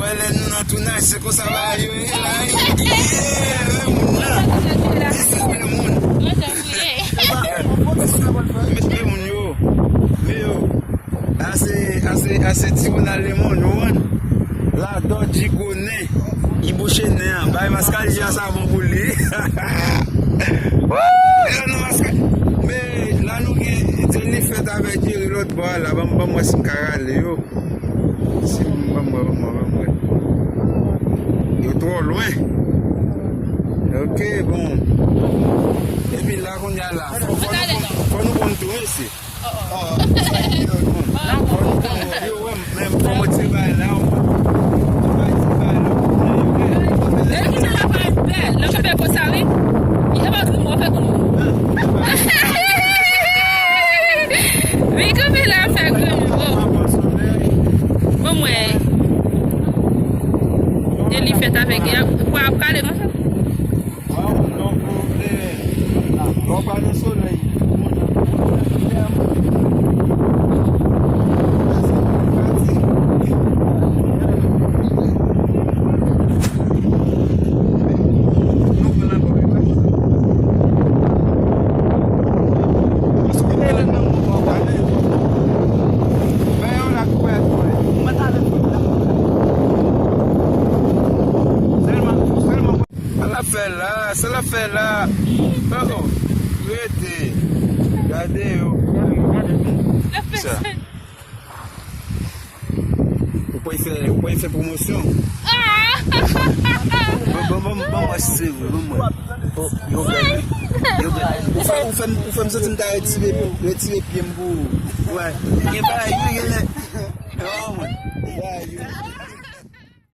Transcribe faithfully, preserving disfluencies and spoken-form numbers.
Wè lè nou nan tounaj, se konsa bagay yo ye la, wi. Yeah, wè moun nan. This is the moun. Epa, mete moun yo. Men yo. Ase, ase, ase ti Ronald Lemon, ou konprann? Ladò, Djigo, nen. Li bouche nen an. Bay maskadji a savon pou li. Woo! Yo nan maskadji. Men la nou gen Jennifer avèk Jerry lòt bò a la. Ban m, ban m wè si m ka rale yo. Si m, ban m wè, ban m wè, ban m wè. Yo twò lwen. Ok, bon. Epi la, kounye a la, fò, fò nou konn, fò nou konn tou, mesye. Fò nou konn, yo, wè, men fò mwen tire bay la, yo. Depi ki sa la pa bèl, lè kanpe konsa, wi. Li pa tout mwen fè konnen. Wi, kanpe la fè granmoun. Bon, mwen. E li fèt avèk, pou ap kale konsa. Waw, non pwoblèm. Bon, pa nan solèy. Sa l ap fè la, sa l ap fè la. Oh, rete. Gade yo. Sa. Ou pral fè, ou pral fè pwomosyon. Bon, bon, bon, bon, mwen se vre, bon, mwen. Oh, yo bèl, yo bèl. Ou fè, ou fè, ou fè m santi m ta retire, retire pye m pou ou. Wè. Gen bagay, wi, gen lè. Oh, mwen. Bagay, wi.